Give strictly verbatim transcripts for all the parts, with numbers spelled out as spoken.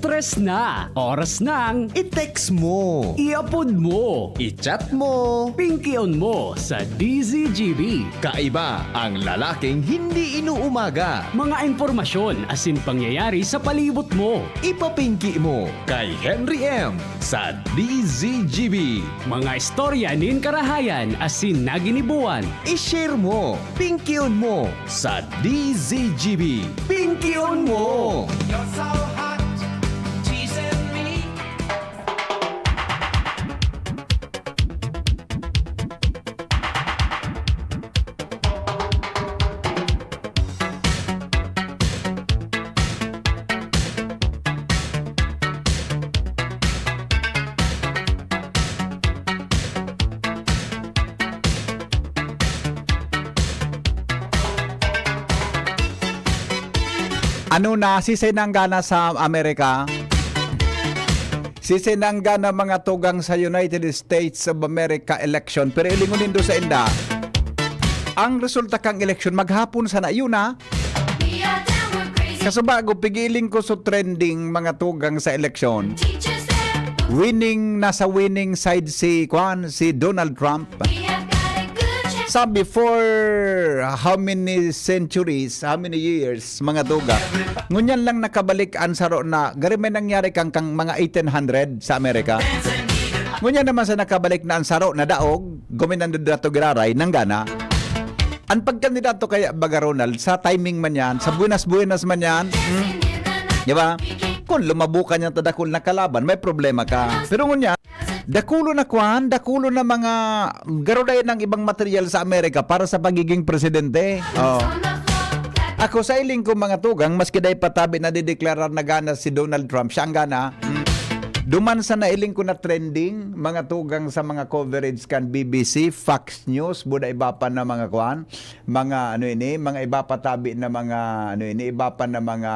Oras na. Oras ng i-text mo, i-upload mo, i-chat mo, pingkion mo sa D Z G B. Kaiba ang lalaking hindi inuumaga. Mga impormasyon asin pangyayari sa palibot mo. Ipapingki mo kay Henry M sa D Z G B. Mga istorya nin karahayan asin naginibuan. I-share mo, pingkion mo sa D Z G B. Pingkion mo! You're so hot, teasing me. Ano na, sisay nanggana sa Amerika? Sisay nanggana mga tugang sa United States of America election? Pero ilingon nindo sa inda, ang resulta kang eleksyon, maghapon sana, yun na. Kaso bago, pigiling ko sa trending mga tugang sa eleksyon. Winning, nasa winning side si, kwan, si Donald Trump. Sa before how many centuries, how many years, mga tugang, ngunyan lang nakabalik ang saro na, gari may nangyari kang, kang mga eighteen hundred sa Amerika. Ngunyan naman sa nakabalik na ang saro na daog, guminando dato giraray, nanggana. Ang pagkandidato kaya baga, Ronald, sa timing man yan, sa buenas-buenas man yan, hmm? Di ba? Kung lumabo ka niyan ta dakul na kalaban, may problema ka. Pero ngunyan, dakulo na kwan, dakulo na mga garo dai ng ibang material sa Amerika para sa pagiging presidente. Oh. Ako sa iling ko mga tugang, maski dai patabi na dideklarar na gana si Donald Trump, siya ang gana. Hmm. Duman sa nailing ko na trending, mga tugang sa mga coverage kan B B C, Fox News, buda iba pa na mga kwan, mga ano ini, mga iba pa tabi na mga ano ini, iba pa na mga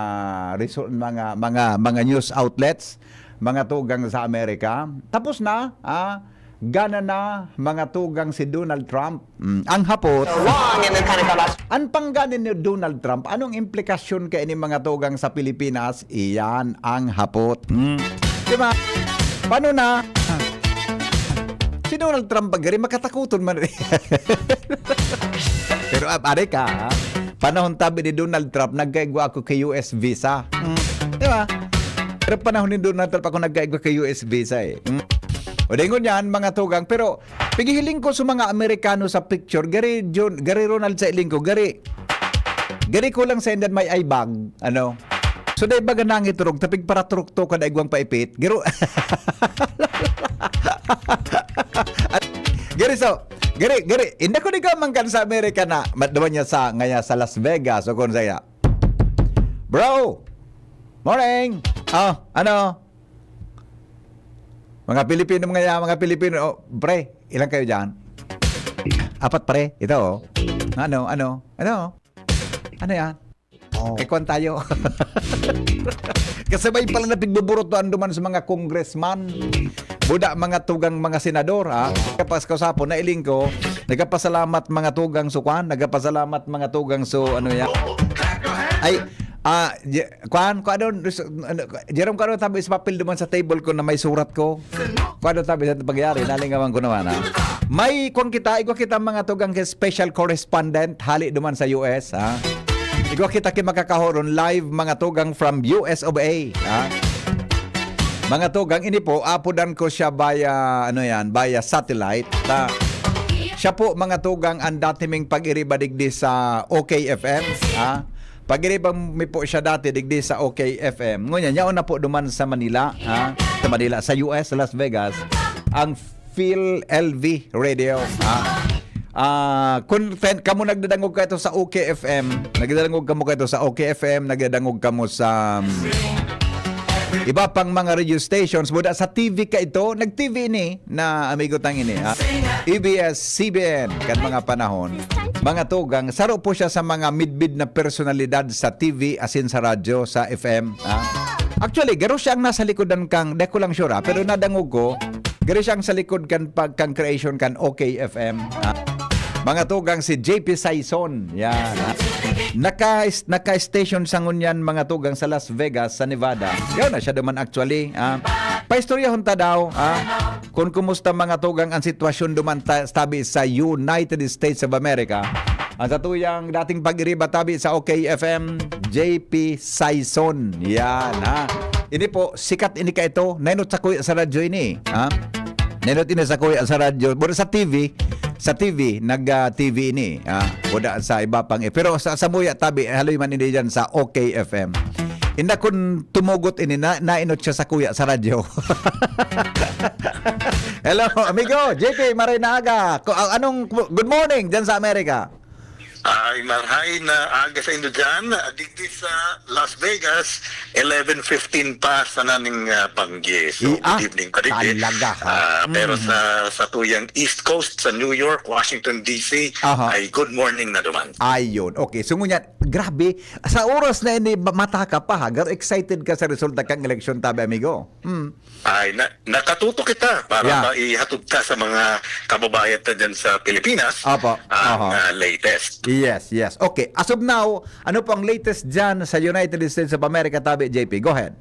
reso-, mga, mga, mga news outlets, mga tugang sa Amerika. Tapos na, ah, gana na mga tugang si Donald Trump. Mm, ang hapot, Wrong in the Tanigalas. Ang pangganin ni Donald Trump, anong implikasyon kay ini mga tugang sa Pilipinas? Iyan ang hapot. Mm. Di ba? Paano na? Si Donald Trump ba gari makatakuton man? Pero ah, are ka, ha? Panahon tabi ni Donald Trump, nagkaigwa ako kay U S visa. Mm. Di ba? Pero panahon ni Donald Trump ako nagkaigwa kay U S visa eh. Mm. O dingon yan, mga tugang. Pero pigihiling ko sa mga Amerikano sa picture, gari, John, gari Ronald sa iling ko, gari, gari ko lang sa indan may eye bag, ano? So, dai baga nangiturog, tapig para turukto ka na igwang paipit. Garo, gari, so, gari, gari, inda ko ni gaman kan sa Amerika na, maduman niya sa, ngaya sa Las Vegas, o kung saya. Bro! Morning! Oh, ano? Mga Pilipino, mga ya-, mga Pilipino, oh, pre, ilan kayo dyan? Apat, pre. Ito, oh. Ano, ano, ano? Ano yan? Oh. Kay kwan tayo. Kasabay pala na pigbuburutuan duman sa mga congressman. Buda mga tugang mga senador, ha? Kapas kausapon, nailing ko, nagkapasalamat mga tugang so kwan, nagkapasalamat mga tugang so ano yan. Ay, ah, Je-, kwan, kwan, ano, ano, Jerome, kwan, tabi sa papel duman sa table ko na may surat ko. Kwan, tabi sa pagyari, nalingawan ko naman, ha? May kwan kita, igwa kita mga tugang kay special correspondent, hali duman sa U S, ha? Igwa kita kay makakahoron live mga tugang from U S of A, ha? Mga tugang, ini po, apodan ko siya via, ano yan, via satellite. Ta, siya po, mga tugang, ang dati ming pag-iriba digdi sa O K F M, ha? Pag-iriba mi po siya dati digdi sa O K F M. Ngunyan, yaon na po duman sa Manila, ha? Sa Manila, sa U S, sa Las Vegas, ang Phil L V Radio, ha? Ah, kung ten, kamo nagdadangog ka ito sa O K F M, nagdadangog kamo ka ito sa O K F M, nagdadangog kamo sa, um, iba pang mga radio stations, buda sa T V ka ito, nag-T V ini na amigo tang ini, ha? A B S C B N, kan mga panahon, mga tugang, saro po siya sa mga midbid na personalidad sa T V, asin sa radyo, sa F M, ha? Actually, garo siya ang nasa likodan kang, di ko lang sure, ha? Pero nadangog ko, garo siya ang sa likod kan pag, kang creation kan O K F M, ha? Mga tugang si J P Saison, yan, ha? Naka, naka-station sa ngunyan, mga tugang, sa Las Vegas, sa Nevada. Yaw na siya duman actually. Ah, paistoryahon ta daw, ah, kung kumusta, mga tugang, ang sitwasyon duman ta-, tabi sa United States of America. Ang satuyang dating pag-iriba tabi sa OK F M, J P Saison. Yan, ha. Ini po, sikat ini ka ito. Nainot sa kuya sa radyo ini, ha? Nainot ini sa kuya sa radyo. Pero sa T V, sa T V, nag, ah, T V ini, ha? Wala sa iba pang, eh. Pero sa, sa muya tabi, haloy man ini dyan sa OK F M. Inda kun tumugot ini, na, nainot siya sa kuya sa radyo. Hello, amigo. J P, maray na aga. Ko-, a-, anong, good morning dyan sa Amerika. Ay, marhay na aga sa inyo dyan. Digdi sa Las Vegas, eleven fifteen pa sa naning, ah, banggi. So, I-, ah, good evening pa digdi. Talaga, ha? Ah, pero Mm. sa, sa tuyang East Coast, sa New York, Washington, D C, Aha. ay good morning na duman. Ayun. Okay. So, ngunyan, grabe. Sa oras na ini, ba-, mata ka pa, ha? Garo excited ka sa resulta kang eleksyon, tabi, amigo. Mm. Ay, na, nakatuto kita para Yeah. maihatod ta sa mga kababayan ta dyan sa Pilipinas Apo. ang, Aha. ah, latest. Yes, yes. Okay. As of now, ano po ang latest dyan sa United States of America, tabi, J P? Go ahead.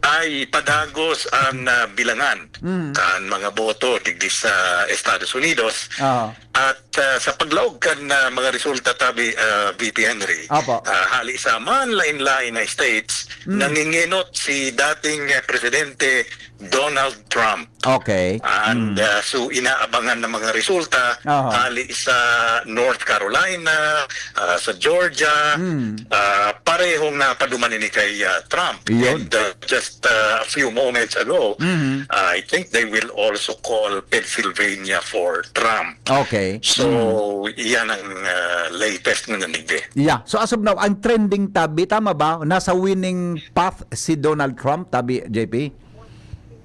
Ay, padagos ang, ah, bilangan Mm. kan mga boto digdi sa Estados Unidos. Aha. At, ah, sa paglaog kan, ah, mga resulta tabi, ah, V P Henry, Apo. ah, hali sa manlain-lain na states, Mm. nangingenot si dating, ah, Presidente Donald Trump. Okay. And, Mm. ah, so inaabangan ng mga resulta Aha. hali sa North Carolina, ah, sa Georgia, Mm. ah, parehong napaduman ini kay, ah, Trump. Iyon. And, ah, just, ah, a few moments ago, Mhm. I think they will also call Pennsylvania for Trump. Okay. So, Mm. yan ang, ah, latest na nanigdi. Yeah. So, as of now, ang trending tabi, tama ba? Nasa winning path si Donald Trump, tabi, J P?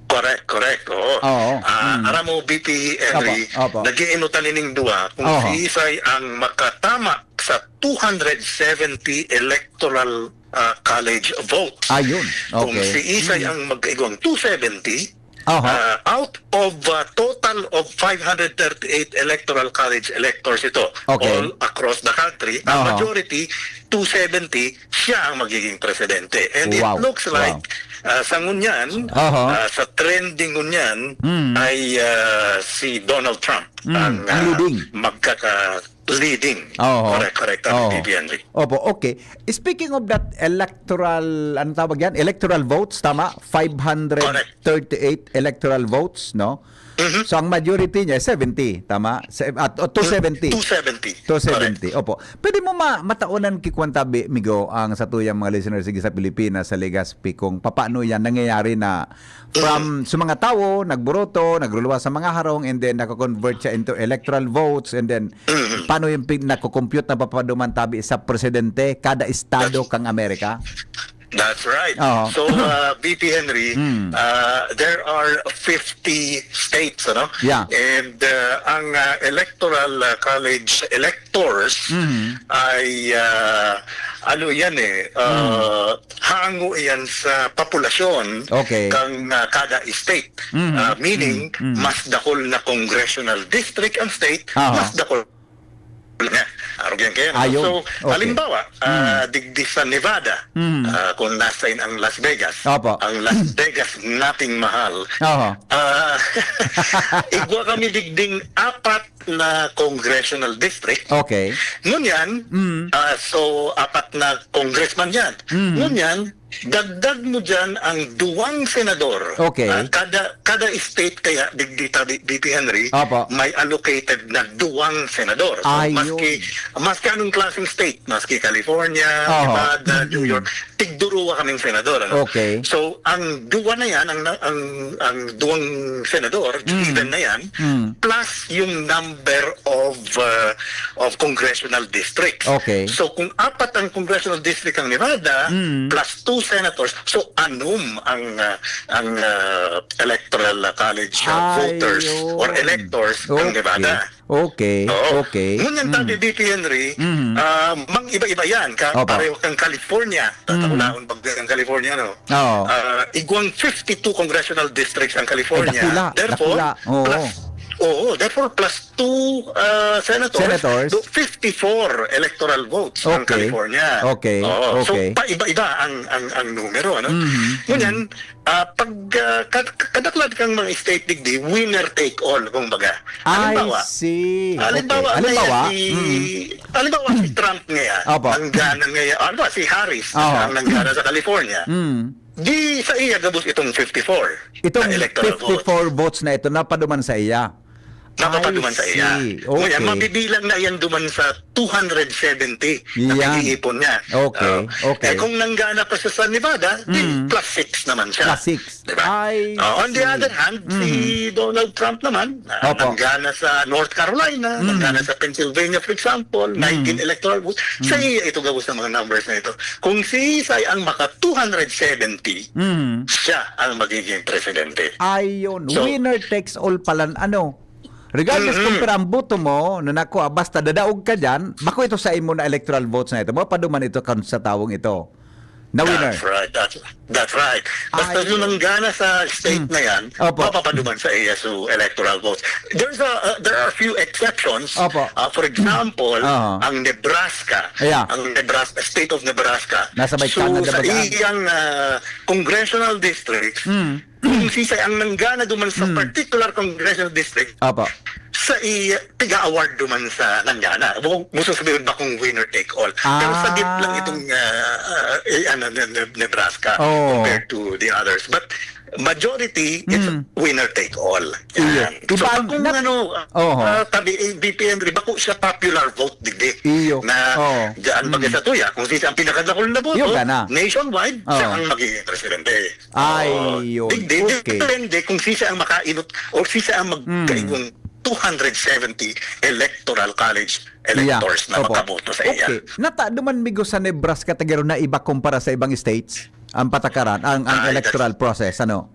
Correct, correct. Oo. Oo. Ah, Mm. aram mo, V P Henry, Apo, apo. nag-iinutan ining duwa kung Oho. si Isay ang makatama sa two hundred seventy electoral, ah, college votes. Ayun. Kung Okay. si Isay Mm. ang mag-igwang two seventy, Oho. ah, out of, ah, total of five hundred thirty-eight electoral college electors ito, Okay. all across the country, ang Oho. majority, two seventy, siya ang magiging presidente. And Wow. it looks like, Wow. ah, sa ngunyan, Oho. ah, sa trending ngunyan, Mm. ay, ah, si Donald Trump Mm. ang, Ang ah, leading. magkaka-, leading. Oho. Correct, correct. Tama, Oho. V P Henry. Opo, okay. Speaking of that electoral, ano tawag yan? Electoral votes, tama? Five hundred thirty-eight Correct. electoral votes, no? Mhm. So, ang majority niya, seventy, tama? Se-, at, o, two seventy. Two seventy. Two seventy, Correct. opo. Pwede mo ma-, mataonan kikwan tabi, migo, ang satuyang mga listeners sige sa Pilipinas, sa Legazpi, kung papaano yan nangyayari na from Mm. sa mga tawo, nagburoto, nagruluwas sa mga harong, and then nako-convert siya into electoral votes, and then Mm. paano yung pin-, nako-compute na papaduman tabi sa presidente, kada estado That's kang Amerika? That's right. Oo. So, uh, V P Henry, Mm. uh, there are fifty states, ano? Yeah. And, uh, ang, uh, electoral, uh, college electors Mhm. ay, uh, ano yan eh, uh, Mm. hango yan sa populasyon Okay. kang, uh, kada state. Mhm. Uh, meaning, Mm. Mm. mas dakul na congressional district ang state, Aha. mas dakul na. Arog yan kaya, no? Ayun. So, Okay. halimbawa, ah, Mm. digdi sa Nevada, Mm. ah, kung nasain ang Las Vegas, Opo. ang Las Vegas nating mahal. Oho. Ah, igwa kami digding apat na congressional district. Okay. Ngunyan, Mm. ah, so, apat na congressman yan. Mm. Ngunyan, dagdag mo dyan ang duwang senador. Okay. Ah, kada, kada state kaya, digdi tabi, V P Henry, Opo. may allocated na duwang senador. So, Ayun. maski, maski anong klaseng state, maski California, Oho. Nevada, New Mm-mm. York, tigduruwa kaming senador, ano? Okay. So, ang duwa na yan, ang, ang, ang duwang senador, Mm. given na yan, Mm. plus yung number of, uh, of congressional districts. Okay. So, kung apat ang congressional district ng Nevada, Mm. plus two senators, so, anom ang, uh, ang, uh, electoral college, uh, voters Ayun. or electors ng Okay. Nevada. Okay, Oo. okay. Ngunyan, Mm. tabi, V P Henry, Mm. ah, mang-iba-iba yan. Ka-, Opo. pareho kang California. Mm. Tataunaon pag ang California, no? Oo. Ah, igwang fifty-two congressional districts ang California. Ay, dakula, Therefore, dakula. Oo. plus, Oo, therefore plus two, ah, senators, Senators. do fifty-four electoral votes ang Okay. California. Okay, Oo. okay. So, paiba-iba ang, ang, ang numero, ano? Mhm, Ngunyan, mhm. ah, pag, ah, kad-, kadaklad kang mga state digdi, winner take all, kumbaga. I Halimbawa, see. halimbawa, Okay. Halimbawa, kaya si, mm. halimbawa, si Trump ngayon, Opo. nanggana ngayon, ano ba, si Harris, Oho. ang nanggana sa California. Mm. Di sa iya gabos itong fifty-four Itong na electoral votes. fifty-four votes na ito, napaduman sa iya. Napapaduman I sa iya. see. Ngunyan, Okay. mabibilang na yan duman sa two hundred seventy na Yeah. pinag-iipon niya. Okay, Ah, okay. eh, kung nanggana pa siya sa Nevada, di Mm. plus six naman siya. Plus six. Diba? I Ah, on the see. other hand, si Mm. Donald Trump naman, ah, Opo. nanggana sa North Carolina, Mm. nanggana sa Pennsylvania, for example, Mm. nineteen electoral votes. Sa Mm. iya ito gabos ng mga numbers na ito. Kung si Isay ang maka two hundred seventy, Mm. siya ang magiging presidente. Ayun, So, winner takes all palan, ano? Regardless kung Mm-hmm. pira ang boto mo, na nakuha, basta dadaog ka dyan, bako ito sa imo na electoral votes na ito. Mapaduman ito kan sa tawong ito. Na winner. That's right. That's, that's right. Basta Ay. yung nanggana sa state Hmm. na yan, Opo. mapapaduman sa iya su electoral votes. There's a, uh, there are a few exceptions. Opo. Uh, for example, Aha. ang Nebraska, Yeah. ang Nebraska, state of Nebraska. Nasa may So, Canada sa baga? iyang, uh, congressional districts, Hmm. kung sisay ang nanggana duman sa Hmm. particular congressional district, Opo. sa iya, tiga-award duman sa nanggana. Wa-, gusto sabihin ba kung winner take all? Pero Ah. saglit lang itong, ah, ah, eh, ano, Ne-, Ne-, Nebraska Oh. compared to the others. But majority, it's Hmm. winner take all. Iyo. Yan. So, Iba ang kung nat-, ano, Oho. ah, tabi, eh, B P N, di ba kung siya popular vote, digdi? Iyo. Na Oo. dyan, Hmm. baga sa tuya, kung sisay ang pinakadakul na boto, Iyo, gana. nationwide, siya Oo. ang magiging presidente. Ay, Oo. yun. Di, di, Okay. depende kung sisay ang makainot o sisay ang Hmm. magkaigong two hundred seventy electoral college Yeah. electors na Opo. makaboto sa iya. Okay. Nata, duman migo sa Nebraska, tagaro na iba kumpara sa ibang states, ang patakaran, ang, ang Ay, electoral that's process, ano?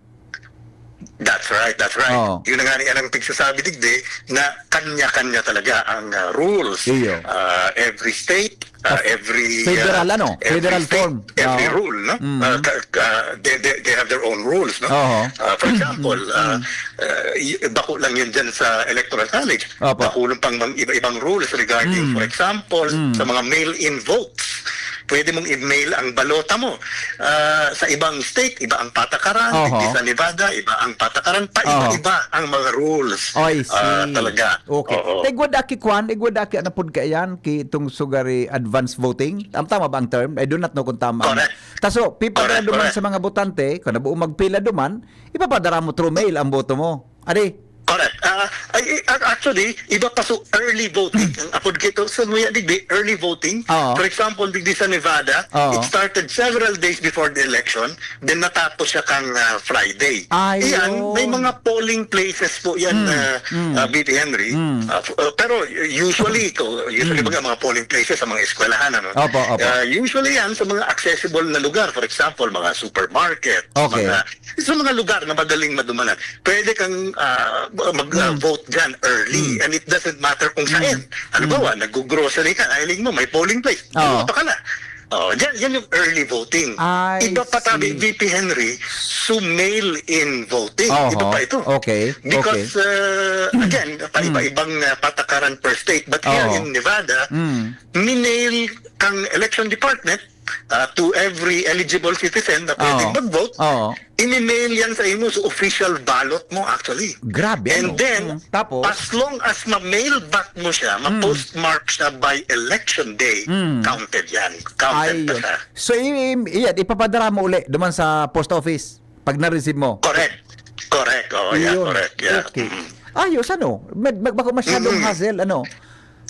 That's right, that's right. Oo. Yun na nga ni anang pigsasabi, digdi, na kanya-kanya talaga ang, ah, rules. Iyo. Ah, every state, ah, Of every, federal, ah, ano? every Federal state, form. every Oo. rule, no? Mm. Ah, ka-, ka-, they, they, they have their own rules, no? Oo. Ah, for example, Mm. ah, ah, y-, bako lang yun dyan sa Electoral College. Opo. Bako lang pang mang-, iba-ibang rules regarding, Mm. for example, Mm. sa mga mail-in votes. Pwede mong i-mail ang balota mo. Ah, sa ibang state, iba ang patakaran. Oho. Digdi sa Nevada, iba ang patakaran. Paiba-iba Oho. ang mga rules. Oh, I Ah, see. talaga. Okay. Oo. Igwa da ki kwan, igwa da ki ano pod kaiyan, ki itong sugari advance voting. Tam-, tama ba ang term? I do not know kung tama. Correct. Taso, pipadara Correct, duman correct. sa mga botante, kung nabuo magpila duman, ipapadara mo through mail ang boto mo. Adi? Correct. Ah, ay, ay, ac-, actually, iba pa so early voting. Ang apod kito sa mga digdi, early voting. Oo. For example, digdi sa Nevada, Oo. it started several days before the election, then natapos siya kang, ah, Friday. Ay, Iyan, may yun. mga polling places po yan, Mm, ah, mm. ah, B P Henry. Mm. Ah, f-, ah, pero usually, ko, usually Mm. mga, mga polling places sa mga eskwelahan, ano? Opo, opo. Ah, usually yan sa mga accessible na lugar. For example, mga supermarket, Okay. mga, sa mga lugar na madaling madumanan. Pwede kang, ah, mag, ah, Hmm. vote dyan early. Hmm. And it doesn't matter kung Hmm. saan. Halimbawa, Hmm. nag-grocery ka, hiling mo, may polling place. Oo. Bumoto ka na. Oh, yan, yan yung early voting. I Iba pa tabi, see. V P Henry, so mail-in voting. Oho. Iba pa ito. Okay. Because, Okay. uh, again, Hmm. paiba-ibang, uh, patakaran per state. But here Oo. in Nevada, Hmm. minail kang election department, uh, to every eligible citizen na pwedeng Oo. mag-vote, Oo. ini-mail yan sa imo sa official ballot mo, actually. Grabe, And ano? then, Mm. Tapos? as long as ma-mail back mo siya, Mm. ma-postmark siya by election day, Mm. counted yan. Counted pa Ayun. siya. So, i-, i-, iyan, ipapadara mo uli duman sa post office pag na-receive mo? Correct. Correct. Oo, yeah, Iyon. correct. Yeah. Okay. Mm. Ayos, ano? Med-, mag-, bako masyadong Mm. hassle, ano?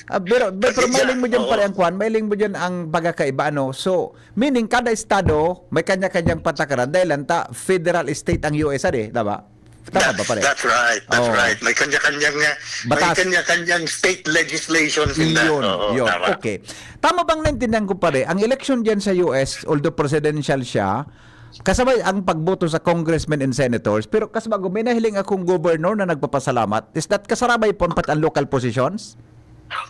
Ah, pero, pero, pero Sige, mailing mo dyan, oo. pare, ang kwan, mailing mo dyan ang pagkakaiba, ano? So, meaning, kada estado, may kanya-kanyang patakaran dahil lang ta, federal state ang U S, adi, tama? Tama That's, ba, pare? that's right, that's Oo. right. May kanya-kanyang, uh, may Batas. kanya-kanyang state legislation sila. Iyon, Oo, yun. tama. Okay. Tama bang naintindihan ko, pare? Ang election dyan sa U S, although presidential siya, kasabay ang pagboto sa congressmen and senators, pero kasabay ko, may nahiling akong governor na nagpapasalamat. Is that kasarabay po pati ang local positions?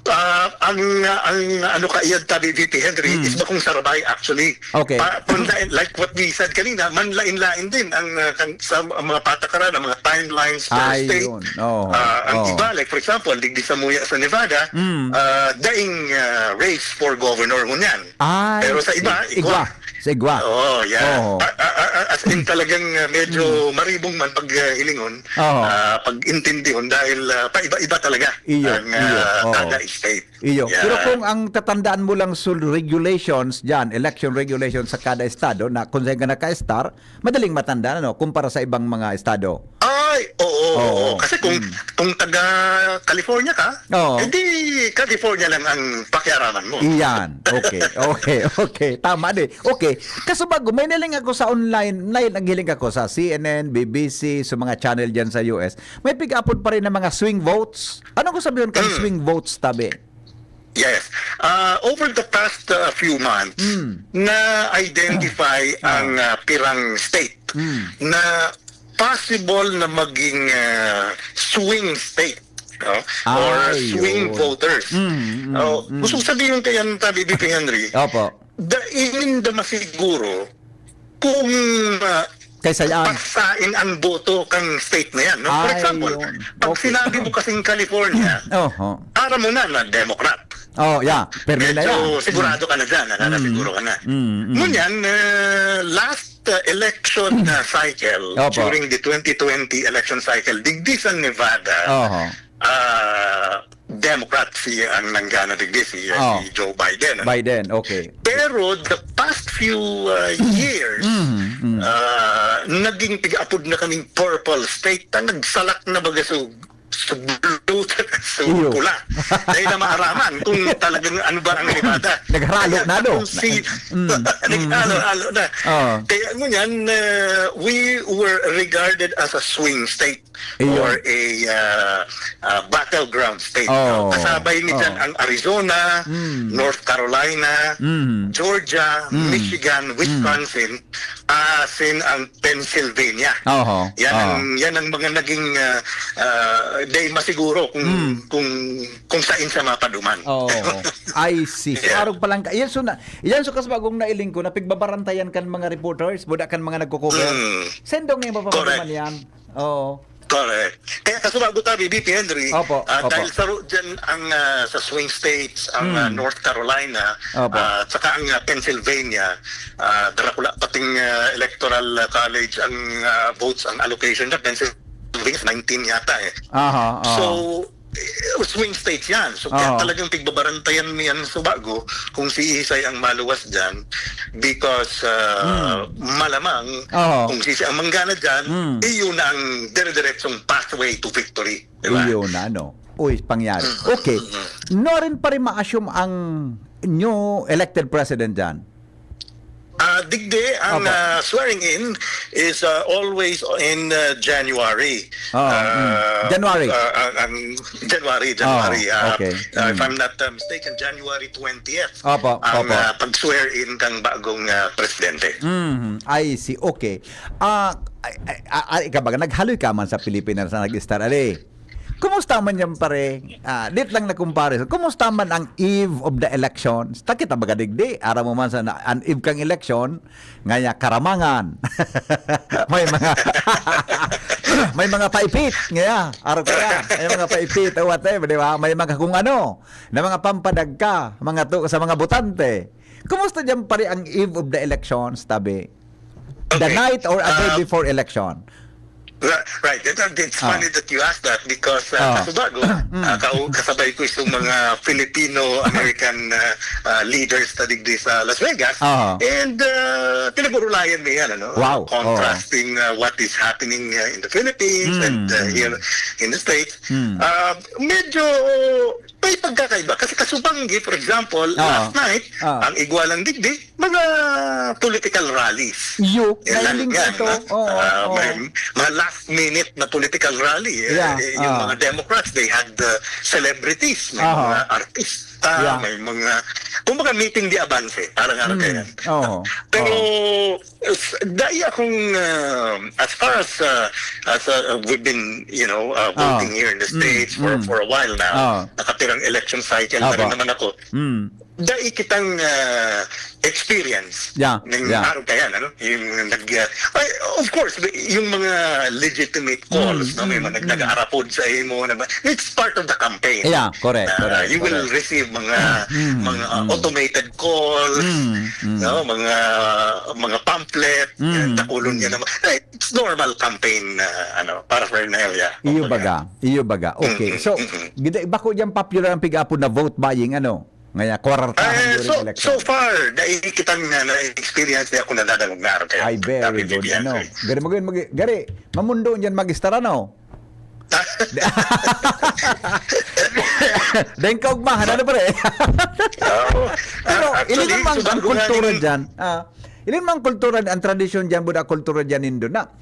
Ah, ang, ang ano kaiyan tabi, V P Henry, Hmm. is bakong sarabay actually. Okay. Pa, kung lain, like what we said kanina, manlain-lain din ang, ah, kan-, sa mga patakaran, ang mga timelines per Ay, state. yun. Oo. Ah, ang Oo. iba, like for example, digdi sa Muya sa Nevada, Hmm. ah, daing, ah, race for governor ngunyan. Ay, Pero sa iba, i-, igwa. igwa. Sa igwa. Oo, yeah. Oo. Ah, ah, ah, ah, as in talagang, ah, medyo Hmm. maribong man pag, ah, hilingon, Oo. ah, pag intindihon dahil, ah, paiba-iba talaga Iyo, ang, iyo. ah, Oo. kada state. Iyo. Yeah. Pero kung ang tatandaan mo lang sa regulations diyan, election regulations sa kada estado na kung saan ka naka-star, madaling matandaan, ano, kumpara sa ibang mga estado. Ay, oo, Oo. oo. Kasi kung, Mm. kung taga California ka, Oo. eh di California lang ang pakiaraman mo. Iyan. Okay, okay, okay. Tama din. Okay. Kaso bago, may nahiling ako sa online, may nahiling ako sa C N N, B B C, sa mga channel diyan sa U S. May pig-apod pa rin ng mga swing votes. Ano ko sabihin kan Mm. swing votes, tabi? Yes. Ah, over the past, ah, few months, Mm. na-identify Ah. ang, ah, pirang state Mm. na possible na maging, ah, swing state, no? Or Ah, swing yun. voters. Mm, mm, Oh, mm. gusto ko sabihin kaya ng tabi, V P Henry, Opo. the, in the masiguro, kung, ah, Kaysa yan. paksain ang boto kang state na yan, no? For Ay, example, yun. pag Okay. sinabi mo kasing California, Oho. aram mo na na Democrat. Oh, yeah. Permi na Medyo yan. sigurado Mm. ka na dyan, nakakasiguro Mm. ka na. Mm, mm. Ngunyan, eh, last, uh, election, uh, cycle, Opo. during the twenty twenty election cycle, digdi sa Nevada, Oho. ah, Democrat si, ang nanggana digdi, si, uh, Oh. si Joe Biden, ano? Biden, okay. Pero the past few, uh, years, Mm, mm. ah, naging pig-apod na kaming purple state, na nagsalak na baga sa, sa blue, sa Iyo. pula. Dahil na maaraman kung talagang ano ba ang Nevada. Naghalo Kaya na, no? kung si-, Mm, mm. naghalo-halo na. Oh. Kaya ngunyan, uh, we were regarded as a swing state Iyo. or a, uh, uh, battleground state. Oh. No? Kasabay ni dyan Oh. ang Arizona, Mm. North Carolina, Mm. Georgia, Mm. Michigan, Mm. Wisconsin, asin ang Pennsylvania. Oho. Yan ang, Oh. yan ang mga naging, ah, ah, day masiguro kung, Mm. kung, kung saan siya mapaduman. Oo. I see. So, Yeah. arog pa lang ka-, yan so na, yan so kas bagong nailing ko na pigbabarantayan kan mga reporters, buda kan mga nagko-cover. Mm. Sendong nga yung mapapaduman Correct. yan. Oo. Correct. Kaya kasubago tabi, V P Henry, Opo, ah, opo. dahil saro dyan ang, ah, sa swing states, ang, Hmm. ah, North Carolina, Opo. ah, at saka ang, ah, Pennsylvania, ah, Dracula, pating, ah, Electoral, ah, College, ang, ah, votes, ang allocation niya, Pennsylvania, nineteen yata eh. Aha, aha. So, eh, swing states yan. So, kaya Oo. talagang pigbabarantayan mo yan sa bago kung si Isay ang maluwas dyan because, ah, Hmm. malamang Oo. kung si Isay ang manggana dyan, Hmm. iyon ang dire-diretsong pathway to victory. Di ba? Iyon na, no? Uy, pangyari. Mm, Okay. mm, mm. No rin pa rin ma-assume ang new elected president dyan? Ah, digdi, ang, Opo. ah, swearing in is, ah, always in, ah, January. Oh, Ah, mm. January. ah, ang, ang January, January. Oh, Ah, okay. ah, if Mm. I'm not, ah, mistaken, January twentieth Opo, ang, opo. ah, pag-swear in kang bagong, ah, presidente. Mhm. I see. Okay. Ah, ay, ay, ah, ah, ika baga, naghaloy ka man sa Pilipinas na nag-star, ali. Kumusta man yan, pare? Ah, dit lang na comparison. Kumusta man ang eve of the elections? Ta kita baga digdi, aram mo man sa na, an eve kang election, ngaya karamangan. May mga, may mga paipit, ngaya, araw kaya, may mga paipit, o whatever, di ba? May mga kung ano, na mga pampadagka, mga to, sa mga botante. Kumusta dyan, pare, ang eve of the elections, tabi? The Okay. night or a day Um, before election? Ri-, right. It, it's Ah. funny that you asked that because, uh, Ah. kasubago, Mm. uh, kau-, kasabay ko itong mga Filipino-American, uh, uh, leaders na digdi sa Las Vegas. Ah. And, uh, pinag-urulayan mo yan, ano? Wow. Contrasting, uh, what is happening, uh, in the Philippines Mm. and, uh, here in the States. Mm. Uh, medyo may pagkakaiba. Kasi kasubanggi, for example, Ah. last night, Ah. ang igwa lang digdi, mga political rallies. Iyo, Yan lang nailing ko yan, ito. ha? Oo, Ah, oo. may mga last minute na political rally. Eh, Yeah, eh, yung ah. mga Democrats, they had the celebrities, may Aha. mga artists. Ah, yeah. May mga, kumbaga, meeting de avance, parang ano, mm, kaya. Oo. Pero, oo. Dai akong, uh, as far as, uh, as uh, we've been, you know, uh, voting, ah, here in the States, mm, for, mm, for a while now, ah, nakatirang election cycle na rin naman ako. Mm. Dai kitang, uh, experience, yeah, ng, yeah, araw kaya, ano? Yung nag, uh, ay, of course, yung mga legitimate calls, mm, no? May mga, mm, nag-aarapod sa imo, na, it's part of the campaign. Yeah, correct, uh, correct, you will, correct, receive mga, mm, mga, uh, mm, automated calls, mm, mm, no? Mga, mga pamphlet, mm, yan, dakulon niya naman. Eh, it's normal campaign, uh, ano, paraphernalia. Iyo baga, iyo baga. Okay. Mm, mm, so, mm, mm, gida-, bako dyan popular ang pig-apod na vote buying, ano? Ngaya, kwarartahan during election. Eh, so, so far, dai kitang na, na-experience na ako nadadangog na araw kaya. Ay, very good, ano? Gari, mag-, mag-, gari, mamundo dyan mag-istar, ano? Deng kaugmahan, ano, pre? Oo. Pero, ah, actually, ilan mang kultura dyan, ah, ilan mang kultura, ang tradisyon dyan, buda kultura dyan, nindo na.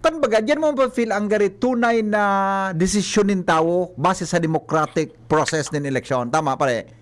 Kan baga, dyan mo pa-feel ang gari tunay na desisyon nin tawo base sa democratic process nin eleksyon. Tama, pare?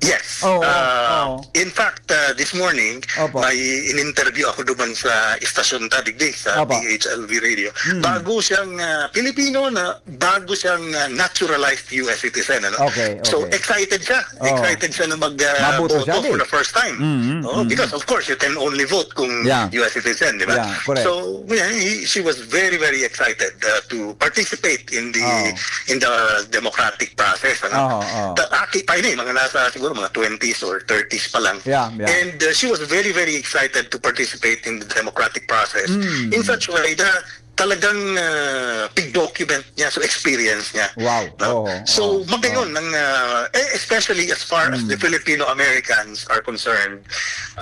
Yes. Oo, ah, oo. In fact, ah, this morning, opo, may in-interview ako duman sa istasyon ta digdi, sa, opo, T H L V Radio. Hmm. Bago siyang, ah, Pilipino na, bago siyang, ah, naturalized U S citizen, ano? Okay, okay. So, excited siya. Oh. Excited siya na mag, ah, maboto siya, boto for the first time. Mm, mm, mm. Oo, because of course, you can only vote kung, yeah, U S citizen, di ba? Yeah, correct. So, yeah, he, she was very, very excited, uh, to participate in the, oh, in the democratic process, ano? Oh, oh. Ta-, aki pa ini, mga nasa siguro mga twenties or thirties pa lang. Yeah, yeah. And, uh, she was very, very excited to participate in the democratic process, mm, in such a way that talagang, ah, pig-document niya, so experience niya, no? Wow. Oo, so, oo, magayon, oo, ang, ah, eh, especially as far as, mm, the Filipino Americans are concerned,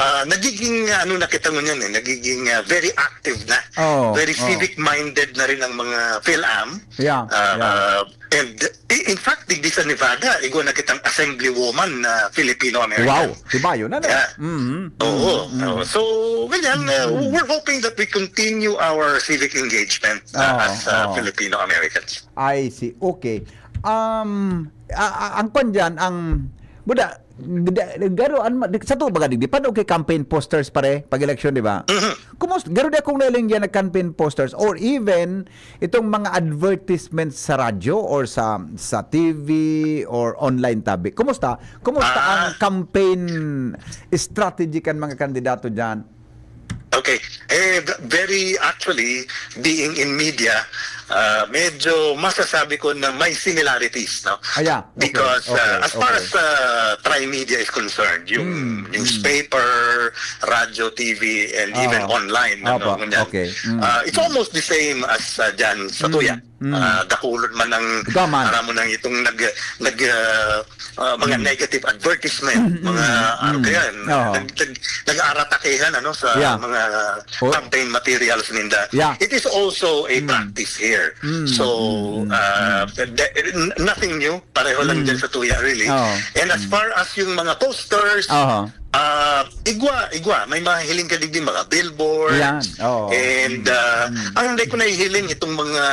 ah, nagiging, ah, ano na kita ngunyan eh, nagiging, ah, very active na. Oo, very, oo, civic-minded na rin ang mga Fil-Am. Yeah, ah, yeah. Ah, And i-, in fact, digdi sa Nevada, igwa na kitang assemblywoman na Filipino-American. Wow! Tibayon na, no? Yeah. Mm-hmm. Oo. Mm-hmm. Oo. So, ganyan, uh, mm-hmm, we're hoping that we continue our civic engagement, uh, oo, as, uh, oo, Filipino-Americans. I see. Okay. Um, a-, a-, ang kwan dyan, ang, buda, garo, an, sa to baga, di, di pa okay campaign posters, pare, pag-eleksyon, di ba? Mm-hmm. Kumusta, garo di akong nailing dyan na campaign posters or even itong mga advertisements sa radyo or sa, sa T V or online tabi. Kumusta? Kumusta, ah, ang campaign strategy kan mga kandidato dyan? Okay. Eh, v-, very actually, being in media, ah, medyo masasabi ko na may similarities, no? Ah, yeah. Okay, because, okay, uh, as far, okay, as, uh, Tri-Media is concerned, yung, mm, mm, newspaper, radyo, T V, and, ah, even online, ano, opo, ganyan. Okay. Mm, uh, it's, mm, almost the same as, uh, dyan sa, mm, tuya. Mm. Ah, dakulon man ang, gaman, aram mo nang itong nag-, nag-, ah, ah, mga, mm, negative advertisement, mm, mga, mm, ano, mm, kaya, oo, nag-, nag-, nag-aaratakehan, ano, sa, yeah, mga, oh, campaign materials ninda. Yeah. It is also a, mm, practice here. Mm, so, mm, mm, ah, mm, the, n-, nothing new. Pareho lang, mm, dyan sa tuya, really. Oo. And as, mm, far as yung mga posters, aha, ah, igwa, igwa. May mahihiling ka digdi, mga billboards. Yan. Oo. And, ah, mm, ang hindi ko nahihiling, itong mga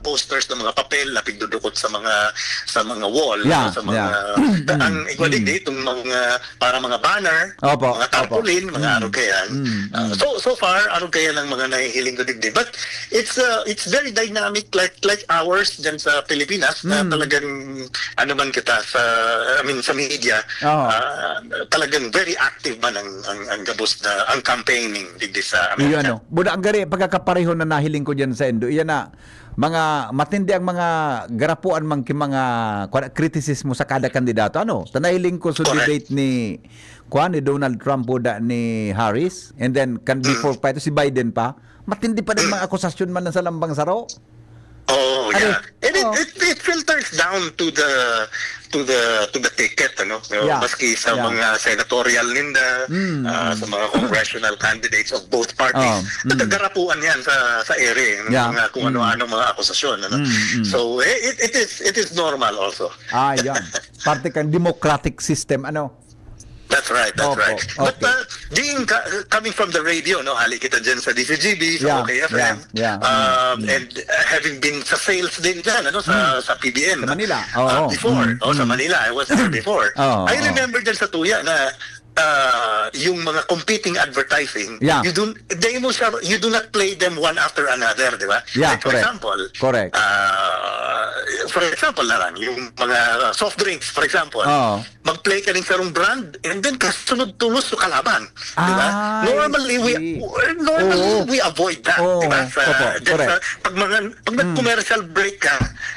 posters ng mga papel na pigdudukot sa mga, sa mga wall, yeah, ano, sa mga, yeah, ang igwa, mm, digdi, itong mga para mga banner, opo, mga, opo, tarpaulin, mga, mm, ano kaya. Mm, ah, mm. So, so far, ano kaya ng mga nahihiling ko digdi. But it's, uh, it's very dynamic, like, like ours dyan sa Pilipinas, na, mm, talagang, ano man kita, sa, I mean, sa media, oo, ah, talagang very active man ang, ang, ang gabos na, ang campaigning digdi sa Amerika. Iyon, no? Buda ang gari, pagkakapareho na nahiling ko dyan sa Indo, iyan na, mga matindi ang mga garapuan man ki mga, kwan, kritisismo sa kada kandidato. Ano? Ta nahiling ko sa, correct, debate ni, kwan, ni Donald Trump buda ni Harris. And then, kan, mm, before pa ito, si Biden pa. Matindi pa din mga akusasyon man sa lambang saro. Oh, ano? Yeah. And it, oh, it, it filters down to the, to the, to the ticket, ano? So, yeah, maski sa, yeah, mga senatorial ninda, mm, ah, mm, sa mga congressional candidates of both parties, oh, mm, nagagarapuan yan sa, sa ere, ng, yeah, mga kung, mm, ano-ano mga akusasyon, ano? Mm, mm. So, eh, it, it is, it is normal also. Ah, yan. Parte kan democratic system, ano? That's right, that's Opo, right. But okay. Uh, being ka- coming from the radio, no, hali kita dyan sa D Z G B, sa Yeah, O K F M, yeah, yeah. um, Mm. and uh, having been sa sales din dyan, ano, sa, sa P B N. Sa Manila, Uh, oo. before, Mm, oh, sa mm. Manila, I was there before. Oo, I oo. remember dyan sa Tuya na uh, yung mga competing advertising, Yeah. you don't, they mo siya, you do not play them one after another, di ba? Yeah, Like, for correct. example, Correct. uh, for example na lang, yung mga soft drinks, for example, Oo. mag-play ka ng sarong brand and then kasunod tulos yung kalaban. Di ba? Ah, I Normally, we see. normally Oo. we avoid that. Oo. Di ba? Sa, Opo, dyan correct. sa, pag, mga, pag nag-commercial break ka,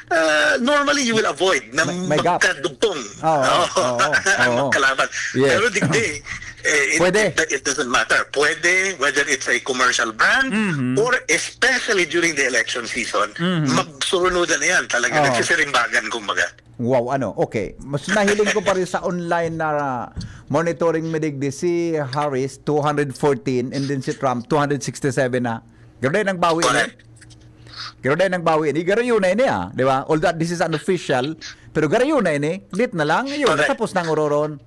uh, normally you will avoid na May- may gap. magkadugtong. Oo, Oo. oo, Ang oo. magkalaban. Yes. Pero digdi, eh, it, Pwede. it, it doesn't matter. Pwede, whether it's a commercial brand Mhm. or especially during the election season, Mhm. magsurunudan na yan. Talaga, Oo. nagsisirimbagan, kumbaga. Wow, ano? Okay. Mas nahiling ko pa rin sa online na monitoring mi digdi si Harris, two hundred fourteen, and then si Trump, two hundred sixty-seven na. Garo dai nagbawi ini. Correct. Garo dai nagbawi ini. Garo yun na ini, ah. Di ba? Although this is unofficial, pero garo yun na ini. Dit na lang. Yun, Correct. Tapos nang uroron.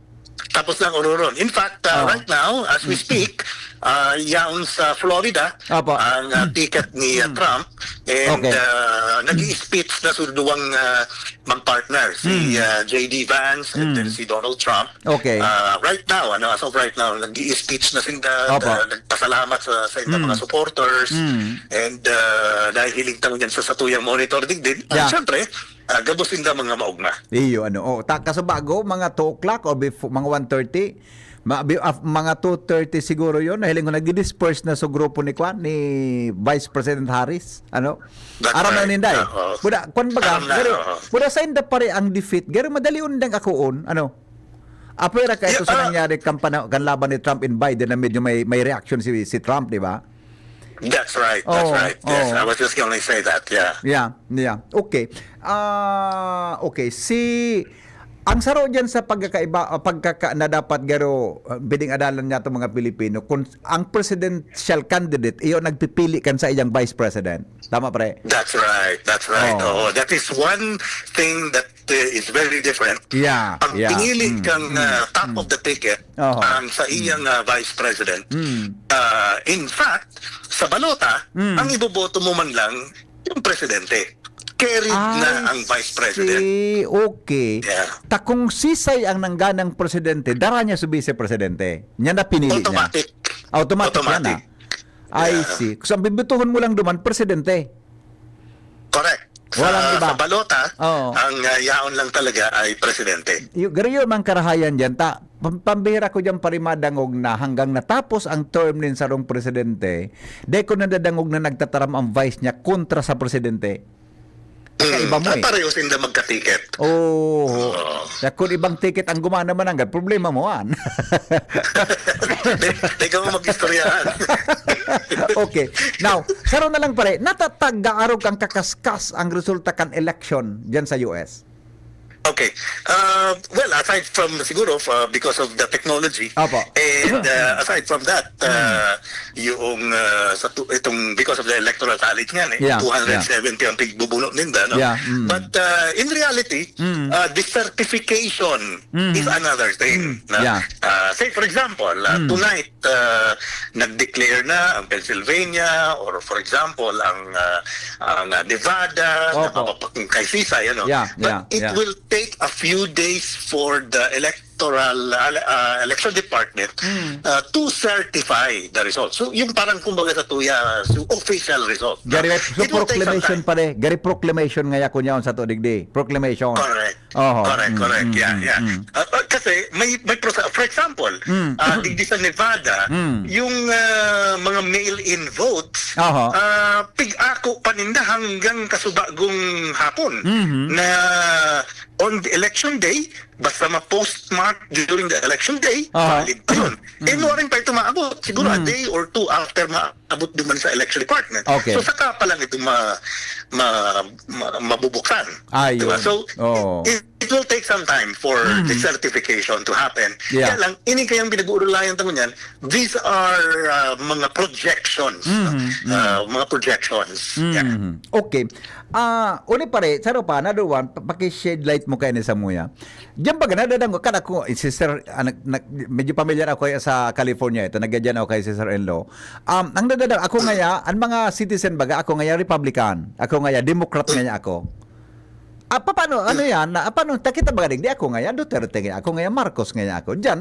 Tapos lang uroron. In fact, uh, Oh. right now, as we speak, uh, yaon sa Florida, Apo. ang uh, ticket ni uh, Trump, and Okay. uh, nag-i-speech na sa duwang uh, mag-partner, si Mm. uh, J D Vance and Mm. then si Donald Trump. Okay. Uh, right now, ano, as of right now, nag-i-speech na sinda, Opo. uh, nagpasalamat sa, sa ilang Mm. mga supporters, Mm. and uh, dahil hiling tayo dyan sa satuyang monitor din, din. Yeah. At syempre, uh, gabos sinda mga maugma. Iyo, ano. Oh, ta, kaso bago, mga two o'clock o before, mga one thirty, ma, bi, af, mga two thirty siguro yon, nahiling ko nagdi-disperse na sa grupo ni Kwan, ni Vice President Harris. Ano? That's Aram na right. ninday. Oo. Buda, kwan baga, Aram na, pero, oo. buda sa inda pare ang defeat, pero madali undang akoon, ano? Apwera kayo Yeah, sa ah. nangyari kan, pana, kan laban ni Trump and Biden na medyo may, may reaction si, si Trump, di ba? That's right. That's Oh, right. Yes, oh. I was just gonna say that. Yeah. Yeah, yeah. Okay. Ah, okay. Si ang saro diyan sa pagkakaiba, ah, pagkaka na dapat garo, ah, bining adalan niya itong mga Pilipino, kung ang presidential candidate, iyo nagpipili kan sa iyang vice president. Tama, pre? That's right. That's right. Oh. Oh, that is one thing that uh, is very different. Yeah, Pag yeah. pinili Mm, kang mm, uh, top mm. of the ticket, Oho. ang sa iyang uh, vice president, Mm. uh, in fact, sa balota, Mm. ang iboboto mo man lang, yung presidente. Carried I na ang vice president. See, okay. Yeah. Ta kung sisay ang nangganang presidente, dara niya sa vice presidente. Niya na pinili niya. Automatic. Automatic, Automatic. Yan, ah. I Yeah. see. So, ang bibutuhon mo lang duman, presidente. Correct. Sa, Walang iba. Sa balota, Oo. ang uh, yaon lang talaga ay presidente. Y- garo yun mang karahayan dyan. Ta, pam- pambihira ko dyan parimadangog na hanggang natapos ang term nin sarong presidente, di ko nadadangog na nagtataram ang vice niya kontra sa presidente. Kaiba mo Ah, eh. Pareho sinda magkatiket. Oo. Oo. Kaya kung ibang ticket ang gumana man, ang problema mo, an. Di, di ka mo mag-istoryahan. Okay. Now, saro na lang pare, natatag gaarog kang kakaskas ang resulta kan election dyan sa U S? Okay. Uh, well, aside from siguro uh, because of the technology, Opo. and uh, aside from that, uh, yung uh, sa tu- itong because of the electoral college nga, eh, Yeah, two hundred seventy ang pigbubuno ninda, no? Yeah, mm. But uh, in reality, Mm. uh, desertification Mm. is another thing. Mm. Na, Yeah. uh, say for example, uh, Mm. tonight, uh, nag-declare na ang Pennsylvania or for example, ang uh, ang uh, Nevada, Opo. na mapapakong kay Sisay, ano? Yeah, But yeah, it yeah. will take a few days for the electoral uh, uh, election department Mm. uh, to certify the results. So yung parang kumbaga sa tuya, so official result. Gari, so It will take some proclamation time. Pare, gari proclamation nga yakon yaon sa to digdi. Proclamation. Correct. Oho. Correct, Mm, correct. mm, Yeah, mm, yeah. mm. Uh, uh, kasi may may prosa- for example, Mm. uh, digdi sa Nevada, Mm. yung uh, mga mail-in votes, Aha. uh, pig-ako paninda hanggang kasubagong hapon Mhm. na on the election day, basta ma-postmark during the election day, Aha. valid pa yun. Eh, nuwaring pa ito maabot. Siguro a Mm. day or two after maabot duman sa election department. Okay. So, saka pa lang ito ma, ma, ma, mabubuksan. Ah, Diba? yun. So, Oo. it, it will take some time for the certification to happen. Yeah. Kaya lang, ini kayang pinag-uurulayan ta ngunyan, these are uh, mga projections. Mhm, Uh, mga projections. Yeah. Mhm. Okay. Ah, uli pare, saro pa, another one, pa- paki-shed light mo kayo ni Samuya. Diyan ba, nadadanggo, kan ako, eh, sister, ah, nag- nag- medyo pamilyar ako eh, sa California, ito, nagyadyan ako kay sister-in-law. Um, ang nadadang, ako ngaya, ang mga citizen baga, ako ngaya Republican, ako ngaya Democrat ngaya ako. Ah, pa- paano, ano yan? Na, ah, paano, takita ba ganing? Di ako ngaya, Duterte ngaya ako, ngaya Marcos ngaya ako. Diyan,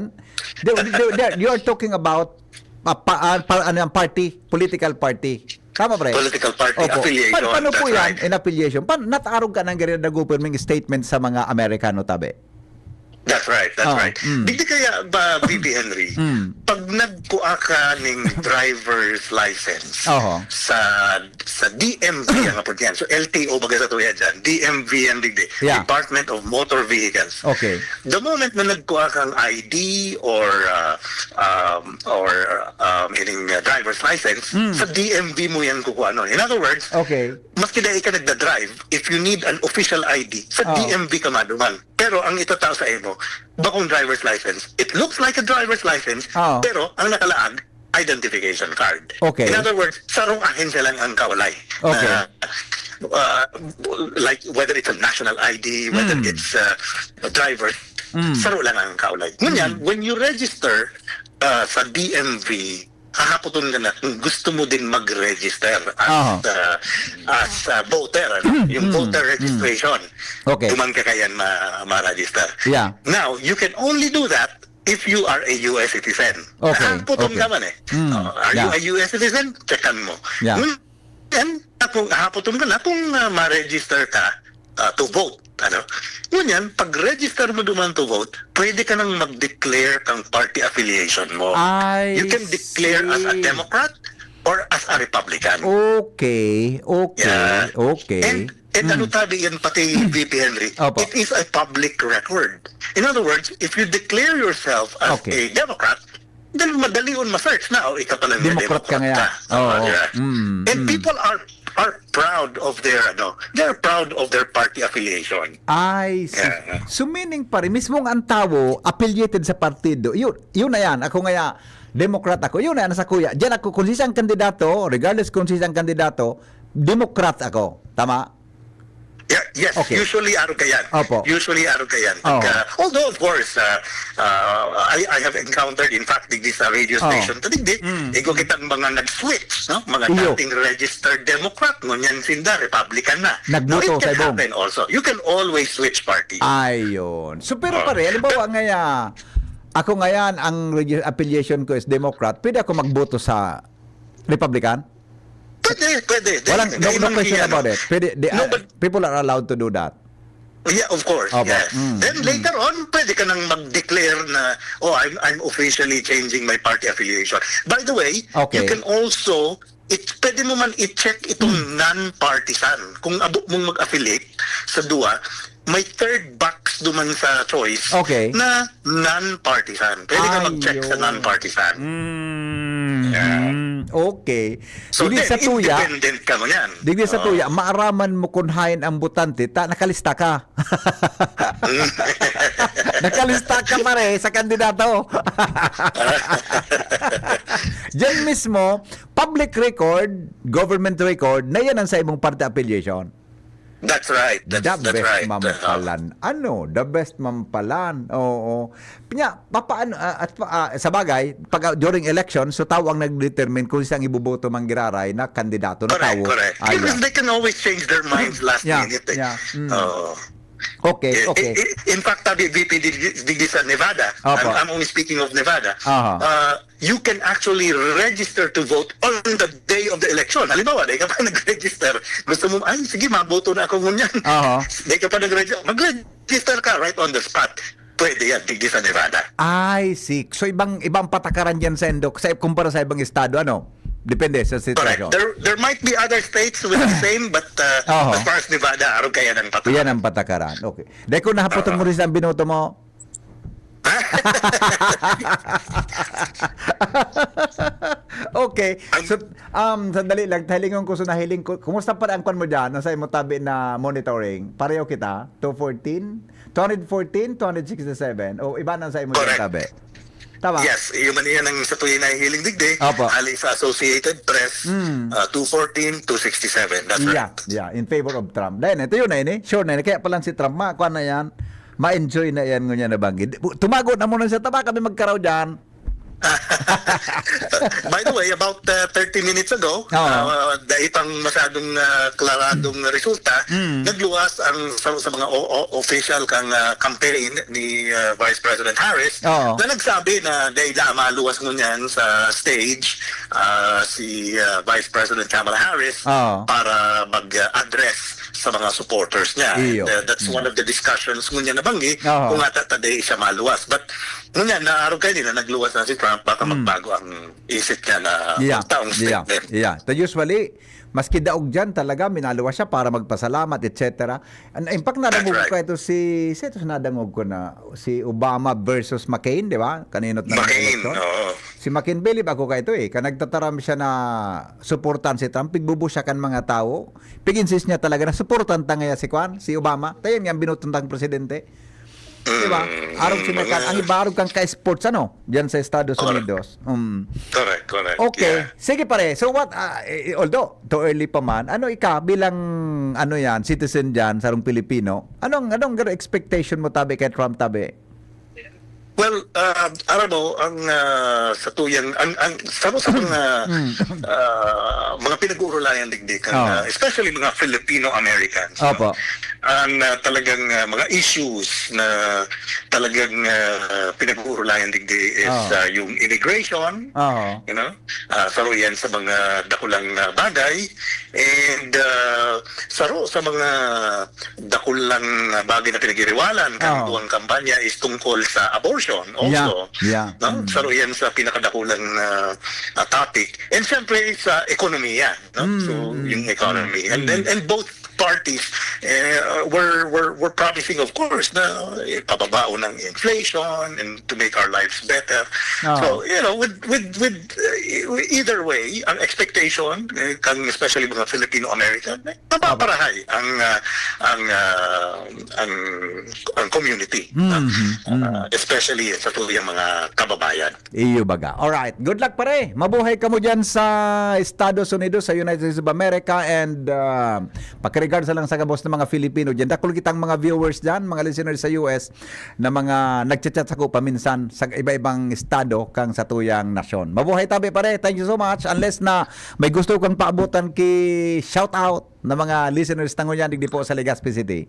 di, di, di, di, you are talking about pa, pa, ah, pa- ano, ang party, political party. Tama, pre? Political party Opo. affiliation. Pa- paano po That's yan? Right. In affiliation? Paano nataarog ka ng ganyan na government statement sa mga Amerikano, tabi? That's right, that's Oh, right. Mm. Digdi kaya ba, B P Henry, Mm. pag nagkuha ka ning driver's license Oho. sa sa D M V ang apod niyan. So L T O baga sa tuya dyan. D M V ang digdi. Yeah. Department of Motor Vehicles. Okay. The moment na nagkuha kang I D or uh, um, or um, ining uh, driver's license, Mm. sa D M V mo yan kukuha nun. In other words, Okay. maski dai ka nagda-drive, if you need an official I D, sa Oh. D M V ka maduman. Pero ang itatao sa imo, bakong driver's license. It looks like a driver's license, Oh. pero ang nakalaag, identification card. Okay. In other words, sarong ahensya lang ang kaulay. Okay. Na, uh, like whether it's a national I D, whether Mm. it's uh, a driver, Mm. saro lang ang kaulay. Ngunyan, when you register uh, sa D M V, hahapoton ka na kung gusto mo din mag-register as Aha. uh, as uh, voter, ano? Yung Mm. voter registration. Okay. Duman ka kayan ma- ma-register. Yeah. Now, you can only do that if you are a U S citizen. Okay, Hahapoton okay. ka man eh. Mm, Oh, are you yeah. a U S citizen? Checkan mo. Yeah. Ngunyan, kung hahapoton ka na, kung uh, ma-register ka uh, to vote, ano? Ngunyan, pag-register mo duman to vote, pwede ka nang mag-declare kang party affiliation mo. I You can declare as a see. Democrat or as a Republican. Okay, okay, Yeah. okay. And, and Mm. ano tabi yan pati V P Henry, Opo. it is a public record. In other words, if you declare yourself as Okay. a Democrat, then madali on ma-search na, o ika pala nga Democrat ka Democrat ngaya. ka. Oo. Yeah. Mm, And mm. people are are proud of their ano, they're proud of their party affiliation. I see. Yeah. So meaning pare, mismong ang tawo affiliated sa partido. Yun, yun na yan. Ako ngaya, Democrat ako. Yun na yan, sa kuya. Diyan ako, kung sisang kandidato, regardless kung sisang kandidato, Democrat ako. Tama? Yeah, yes, Okay. Usually arog ka yan. Opo. Usually arog ka yan. Oo. Pagka, although of course, uh, uh, I, I have encountered, in fact, digdi sa radio Oo. Station, tadigdi, Mm. igo kitang mga nag-switch, no? Mga Iyo. dating registered Democrat, ngunyan sinda, Republican na. Nagboto Now, it can sa ibo. happen also. You can always switch party. Ayun. So pero Oh. pare, halimbawa ngaya, ako ngayon, ang regi- affiliation ko is Democrat, pwede ako magboto sa Republican? Pwede, pwede. Walang, no, Dahil no man question siya, about no? it. Pwede, di- No, ah, but people are allowed to do that. Yeah, of course. Opo. Yes. Mm, Then mm. Later on, pwede ka nang mag-declare na, "Oh, I'm I'm officially changing my party affiliation." By the way, Okay. You can also, it, pwede mo man i-check itong non-partisan. Kung abo mong mag-affiliate sa duwa, may third box duman sa choice Okay. Na non-partisan. Pwede ka mag-check sa Ayun. Non-partisan. Mm, Yeah. mm, okay. So, Hindi then, sa tuya, independent ka mo niyan. Digdi sa Oo. tuya, maaraman mo kung hain ang botante, ta, nakalista ka. Nakalista ka pare sa kandidato. Diyan mismo, public record, government record, na yan ang sa imong party affiliation. That's right. That's, The that's best right. mampalan. Ano? The best mampalan. Oo. Pinya, papaano, ah, at pa- ah, sa bagay, pag ah, during election, so tao ang nagdetermine kung saan iboboto mang giraray na kandidato na Correct, tao. Correct. Ayun. Because they can always change their minds last Yeah, minute. Eh. Yeah. Mm. Oo. Okay, Eh, okay. eh, In fact, tabi V P digdi sa Nevada, Opo. I'm, I'm only speaking of Nevada, Aha. uh, you can actually register to vote on the day of the election. Halimbawa, dahil ka pa nag-register, gusto mo, "Ay, sige, maboto na ako ngunyan." Aha. Dahil ka pa nag-register, mag-register ka right on the spot. Pwede yan, digdi sa Nevada. I see. So ibang ibang patakaran yan sa Indo, sa kumpara sa ibang estado, ano? Depende sa Correct. sitwasyon. There, there might be other states with the same, but uh, Oho. As far as Nevada, arog kaya ng patakaran. Yan ang patakaran. Okay. Dahil kung nahapotong mo rin sa binoto mo, Okay. So, um, sandali lang, hilingon ko, so nahiling ko, kumusta pa ang kwan mo dyan? Nasa imo tabi na monitoring? Pareho kita? Two fourteen? Two hundred fourteen, two hundred sixty-seven? O iba na sa imo dyan, Correct. tabi? Tama? Yes, iyo man iyan ang sa tuya nahihiling digdi. Opo. Ali sa Associated Press, Mm. uh, two fourteen, two sixty-seven. That's Yeah, right. yeah, in favor of Trump. Dahil ito yun na ini. Sure na ini. Kaya pala si Trump, ma, kuha na yan. Ma-enjoy na yan, ngunyan na banggi. Tumago na muna siya, tama kami magkaraw dyan. By the way, about uh, thirty minutes ago, Oo. uh, dahil pang masyadong uh, klaradong resulta, Mm. nagluwas ang sa, sa mga o- o- official kang uh, campaign ni uh, Vice President Harris Oo. na nagsabi na dahil na maluwas ngunyan sa stage uh, si uh, Vice President Kamala Harris Oo. para mag-address sa mga supporters niya. Iyo. And, uh, that's Mm. one of the discussions ngunyan na banggi Oo. kung ata ta dahil siya maluwas. But ngunyan, naarog kayo nila, nagluwas na si Trump, baka Mm. magbago ang isip niya na Yeah. magtaong Yeah. statement. Yeah. So usually, maski daog dyan talaga, minaluwas siya para magpasalamat, et cetera. And in fact, nadangog That's ko right. ito si, si ito nadangog ko na, si Obama versus McCain, di ba? Kaninot na McCain, election. oo. Si McCain, bilib ako ka ito eh. Ka nagtataram siya na suportan si Trump, pigbubo siya kan mga tao. Pig-insist niya talaga na suportan ta ngaya si Kwan, si Obama. Tayan nga ang binutan tang presidente. Di ba? Mm, Arog siya mga kan, ang iba arog kang ka-sports, ano? Diyan sa Estados Correct. Unidos. Um. Correct, correct. Okay. Yeah. Sige pare. So what, ah, eh, although too early pa man, ano ika bilang, ano yan, citizen diyan, sarong Pilipino, anong, anong garo expectation mo tabi kay Trump tabi? Well, uh, aram mo, ang uh, sa tuyang, ang, ang sa, sa mga Mm. uh, mga pinag-uurulayan digdi kan, Oh. uh, especially mga Filipino Americans, no? Opo. Ang uh, talagang uh, mga issues na talagang uh, pinag-uurulayan digdi is Oh. uh, yung immigration, Oo. you know, uh, saro yan sa mga dakulang uh, bagay, and uh, saro sa mga dakulang uh, bagay na pinag-iriwalan kan Oo. duwang kampanya is tungkol sa abortion also. Yeah, yeah. No? Mm. Saro yan sa pinakadakulang uh, uh, topic. And siyempre sa ekonomiya, no? Mm, So, mm, yung economy. mm, And then, mm. and both parties eh, were, were were promising, of course, na eh, pababaon ng inflation and to make our lives better. Oo. So, you know, with with with uh, either way, ang expectation eh, kang especially mga Filipino American, eh, mapaparahay ang uh, ang uh, ang ang community, no? Mhm, mhm. Uh, especially sa tuyang mga kababayan. Iyo baga. Alright. Good luck, pare. Mabuhay kamo dyan sa Estados Unidos, sa United States of America. And uh, pakiregards lang sa gabos ng mga Filipino dyan. Dakul kitang mga viewers dyan, mga listeners sa U S, na mga nagchat-chat ako paminsan sa iba-ibang estado kang sa tuyang nasyon. Mabuhay tabi, pare. Thank you so much. Unless na may gusto kang paabutan ki shout out na mga listeners na ngunyan, digdi po sa Legazpi City.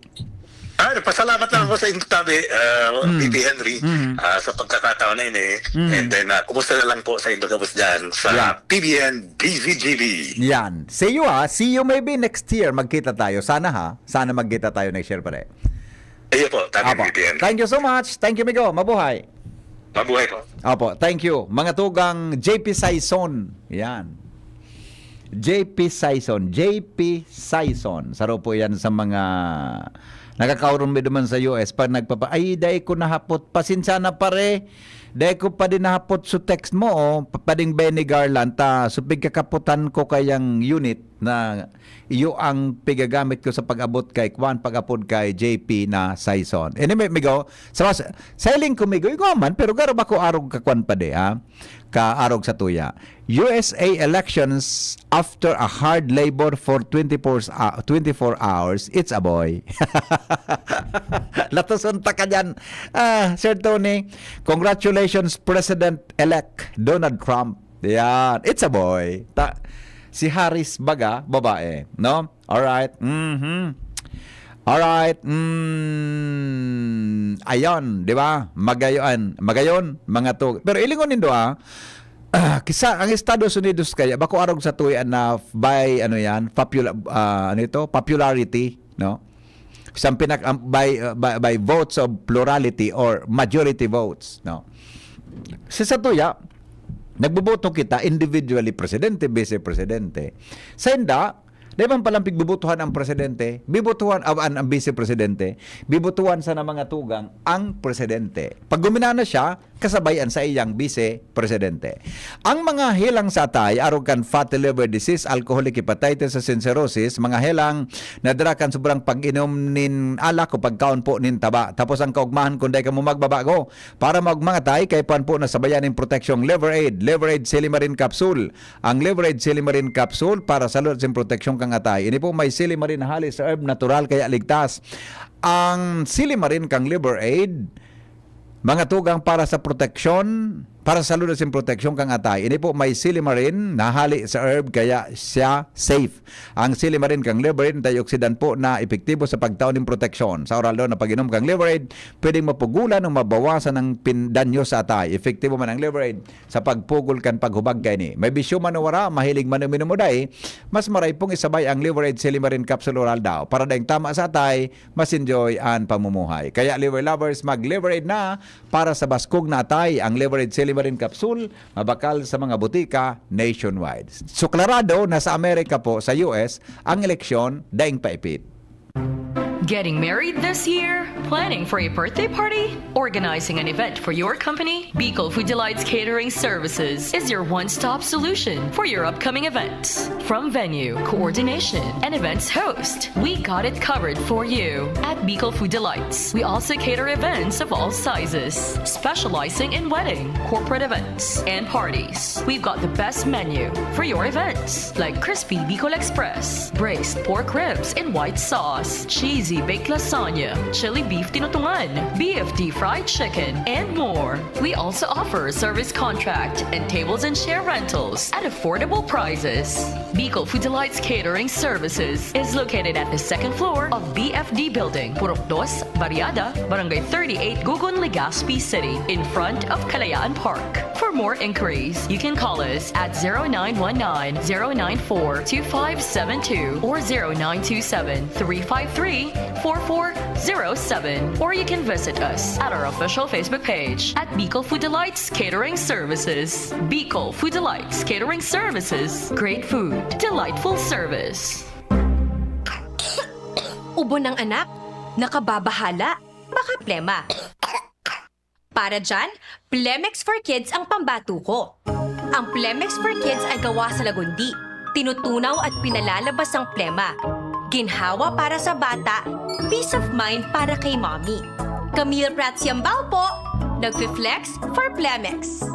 Ah, nagpasalamat lang ako sa inyo tabi, uh, Mm. P P Henry, Mm. ah, sa pagkakataon na ini. Mm. And then, ah, kumusta na lang po sa inyo gabos dyan sa Yeah. P B N B Z G B? Yan. See you, ah. See you maybe next year. Magkita tayo. Sana, ha? Sana magkita tayo next year, pare. Iyo po, tabi Apo. P P N. Thank you so much. Thank you, Migo. Mabuhay. Mabuhay po. Opo, thank you. Mga tugang J P Saison. Yan. J P Saison. J P Saison. Saro po yan sa mga nakakaurong mi duman sa U S. Pag nagpapa-, "Ay, dai ko nahapot." Pasensya na, pare. Dai ko pa din nahapot sa text mo, oh. Pa-, pading Benny Garland, ta, so pigkakaputan ko kayang unit na iyo ang pigagamit ko sa pag-abot kay Kwan, pag-apod kay J P na Saison. Anyway, migo, sa mas, sa hiling ko, migo, igwa man, pero garo ba ko arog ka Kwan pa di, ha? Ka arog sa tuya. U S A elections after a hard labor for twenty-four, ah, twenty-four hours, it's a boy. Latuson ta ka dyan, ah, Sir Tony. Congratulations, President-elect Donald Trump. Yan. It's a boy. Ta, si Harris baga, babae. No? Alright. Mhm. Alright. Mm, ayon, di ba? Magayon. Magayon, mga to. Pero ilingon nindo, ah, ah, kisa, ang Estados Unidos kaya, bako arog sa tuya na by, ano yan, popula-, ah, ano ito? Popularity, no? Sa pinak-, um, by, uh, by, by votes of plurality or majority votes, no? Sa, sa tuya, nagboboto kita individually, presidente, vice presidente. Sa inda, di man palang pigbobotohan ang presidente, bibotohan, ah, ang, ang vice presidente, bibotohan sa na mga tugang ang presidente. Pag guminana siya, kasabay an saiyang bise presidente. Ang mga helang sa atay, arog kan fatty liver disease, alcoholic hepatitis, asin cirrhosis, mga helang na dara kan sobrang pag-inom nin alak o pagkaon po nin taba. Tapos ang kaugmahan, kung dai kamo magbabago, para maugmang atay, kaipuhan po na sabayan nin proteksyong Liver Aid, Liver Aid Silimarin Capsule. Ang Liver Aid Silimarin Capsule para sa lulot sin proteksyon kang atay. Ini po may silimarin na hali sa herb, natural kaya ligtas. Ang silimarin kang Liver Aid, mga tugang para sa proteksyon, para sa lulot sin proteksyon kang atay. Ini po may silimarin na hali sa herb, kaya siya safe. Ang silimarin kang Liver Aid, antioxidant po na epektibo sa pagtao nin proteksyon. Sa oral daw na pag-inom kang Liver Aid, pwedeng mapugulan o mabawasan ang pin-, danyo sa atay. Epektibo man ang Liver Aid sa pagpugol kan paghubag kaini. May bisyo man o wara, mahilig man uminom o dai, mas maray pong isabay ang Liver Aid Silimarin Capsule Oral daw. Para daing tama sa atay, mas enjoy an pamumuhay. Kaya Liver Lovers, mag-Liver Aid na para sa baskog na atay. Ang Liver Aid Silimarin Capsule, mabakal sa mga butika nationwide. Suklarado na sa Amerika po, sa U S, ang eleksyon daing paipit. Getting married this year? Planning for a birthday party? Organizing an event for your company? Bicol Food Delights Catering Services is your one-stop solution for your upcoming events. From venue, coordination, and events host, we got it covered for you. At Bicol Food Delights, we also cater events of all sizes, specializing in wedding, corporate events, and parties. We've got the best menu for your events, like crispy Bicol Express, braised pork ribs in white sauce, cheesy baked lasagna, chili beef tinutungan, B F D fried chicken, and more. We also offer service contract and tables and chair rentals at affordable prices. Bicol Food Delights Catering Services is located at the second floor of B F D Building, Purok Dos, Barriada, Barangay thirty-eight, Gugun, Legazpi City, in front of Kalayaan Park. For more inquiries, you can call us at zero nine one nine, zero nine four, two five seven two or zero nine two seven, three five three, four four zero seven, or you can visit us at our official Facebook page at Bicol Food Delights Catering Services. Bicol Food Delights Catering Services. Great food, delightful service. Ubo ng anak, nakababahala, baka plema. Para dyan, Plemex for Kids ang pambato ko. Ang Plemex for Kids ay gawa sa lagundi, tinutunaw at pinalalabas ang plema. Ginhawa para sa bata, peace of mind para kay mommy. Camille Prats Yambao po, nagfi-flex for Plemex.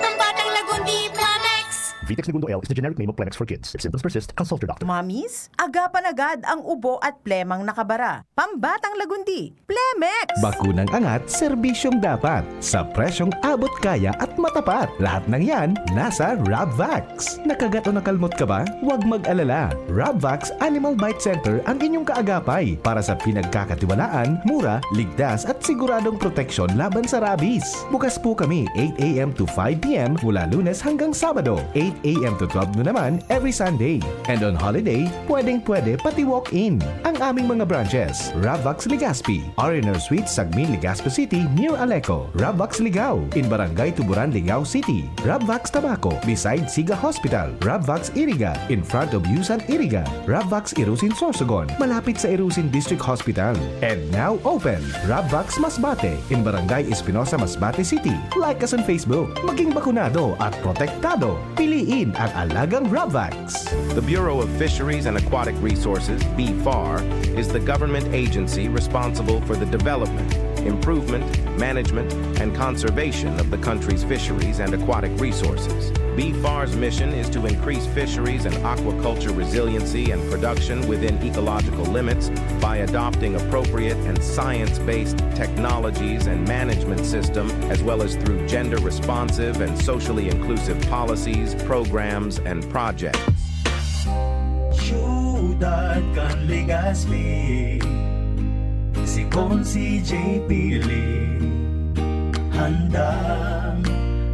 Pambatang Lagundi, Plemex! Vitex Negundo L is the generic name of Plemex for kids. If symptoms persist, consult your doctor. Mommies, agapan agad ang ubo at plemang nakabara. Pambatang Lagundi, Plemex! Bakunang angat, serbisyong dapat. Sa presyong abot kaya at matapat. Lahat ng yan, nasa Rabvax. Nakagat o nakalmot ka ba? Huwag mag-alala. Rabvax Animal Bite Center ang inyong kaagapay para sa pinagkakatiwalaan, mura, ligtas at siguradong proteksyon laban sa rabies. Bukas po kami eight a.m. to five p.m. mula Lunes hanggang Sabado, eight a.m. to twelve noon naman every Sunday. And on holiday, pwedeng-pwede pati walk-in. Ang aming mga branches, Rabvax Legazpi, R and R Suite, Sagmin, Legazpi City, near Aleco. Rabvax Ligao, in Barangay Tuburan, Ligao City. Rabvax Tabaco, beside Siga Hospital. Rabvax Iriga, in front of Yusan Iriga. Rabvax Irusin Sorsogon, malapit sa Irusin District Hospital. And now open, Rabvax Masbate, in Barangay Espinosa, Masbate City. Like us on Facebook. Maging bakunado at protektado. Piliin ang alagang Rabvax. The Bureau of Fisheries and Aquatic Resources, BFAR, is the government agency responsible for the development, improvement, management, and conservation of the country's fisheries and aquatic resources. BFAR's mission is to increase fisheries and aquaculture resiliency and production within ecological limits by adopting appropriate and science-based technologies and management system, as well as through gender-responsive and socially inclusive policies, programs, and projects. Siyudad kan Legazpi, si Consi J P Lee, handang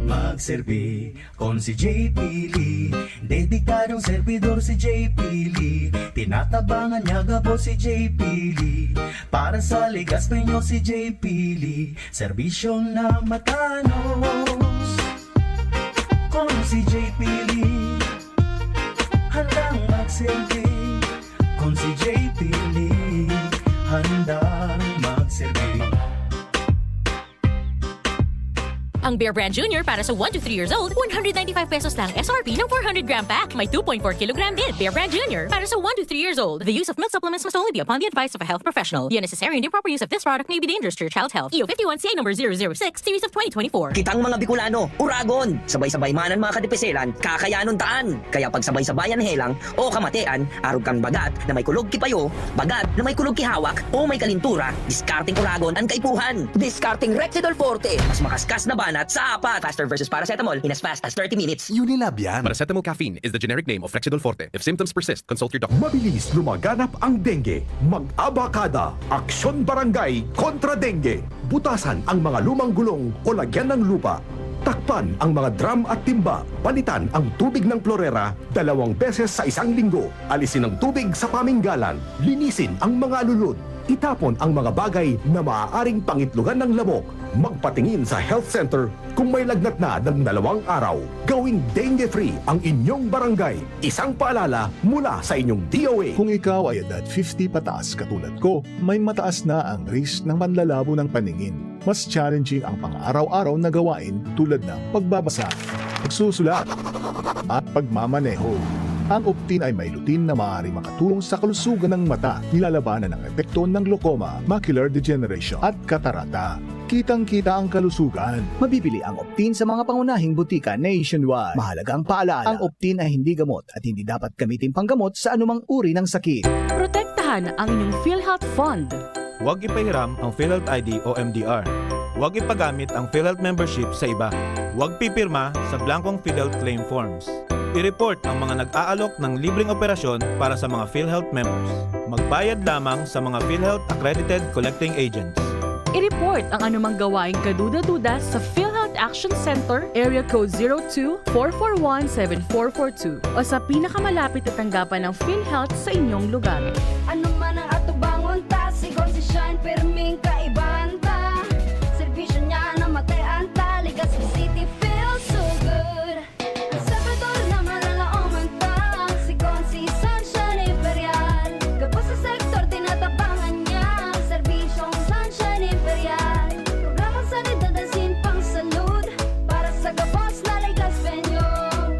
magserbi. Consi J P Lee, dedikadong servidor si J P Lee. Tinatabangan niya gabos si J P Lee. Para sa Legazpeño si J P Lee, serbisyong na matanos. Consi J P Lee, handang magserbi. Consi J P Lee, handang magserbi. Bear Brand Junior para sa one to three years old, one hundred ninety-five pesos lang S R P ng four hundred gram pack. May two point four kilogram din. Bear Brand Junior para sa one to three years old. The use of milk supplements must only be upon the advice of a health professional. The unnecessary and improper use of this product may be dangerous to your child's health. E O fifty-one C A number zero zero six, series of twenty twenty-four. Kitang mga Bicolano, Uragon! Sabay-sabay man an mga kadipiselan, kakayanon taan! Kaya pagsabay-sabayan helang o kamatean, arog kan bagat na may kulog ki payo, bagat na may kulog ki hawak, o may kalintura, diskarteng Uragon an kaipuhan. Diskarteng Rexidol Forte. Mas makaskas na banat sa apat. Faster versus paracetamol in as fast as thirty minutes. Unilab yan. Paracetamol caffeine is the generic name of Rexidol Forte. If symptoms persist, consult your doctor. Mabilis lumaganap ang dengue. Mag-abakada. Aksyon Barangay kontra Dengue. Butasan ang mga lumang gulong o lagyan ng lupa. Takpan ang mga drum at timba. Palitan ang tubig ng plorera dalawang beses sa isang linggo. Alisin ang tubig sa paminggalan. Linisin ang mga alulod. Itapon ang mga bagay na maaaring pangitlogan ng lamok. Magpatingin sa health center kung may lagnat na ng dalawang araw. Gawing dengue-free ang inyong barangay. Isang paalala mula sa inyong D O A. Kung ikaw ay edad fifty pataas katulad ko, may mataas na ang risk ng panlalabo ng paningin. Mas challenging ang pang-araw-araw na gawain tulad ng pagbabasa, pagsusulat, at pagmamaneho. Ang Optin ay may lutein na maaaring makatulong sa kalusugan ng mata, nilalabanan ang epekto ng glaucoma, macular degeneration, at katarata. Kitang-kita ang kalusugan. Mabibili ang Optin sa mga pangunahing butika nationwide. Mahalagang paalala, ang Optin ay hindi gamot at hindi dapat gamitin panggamot sa anumang uri ng sakit. Protektahan ang inyong PhilHealth Fund. Huwag ipahiram ang PhilHealth I D o M D R. Huwag ipagamit ang PhilHealth membership sa iba. Huwag pipirma sa blankong PhilHealth claim forms. I-report ang mga nag-aalok ng libreng operasyon para sa mga PhilHealth members. Magbayad lamang sa mga PhilHealth accredited collecting agents. I-report ang anumang gawaing kaduda-duda sa PhilHealth Action Center, Area Code zero two, four four one, seven four four two, o sa pinakamalapit na tanggapan ng PhilHealth sa inyong lugar. Ano man ang atubangon ta, si Consi Shine, pirming kaibahan ta. Serbisyo niya na matean ta, Legazpi City feels so good. Ang Salvador na malalaoman ta, si Consi Sunshine Imperial. Gabos sa sektor, tinatabangan niya, serbisyong Sunshine Imperial. Programang sanidad asin pang salud, para sa gabos na Legazpeño.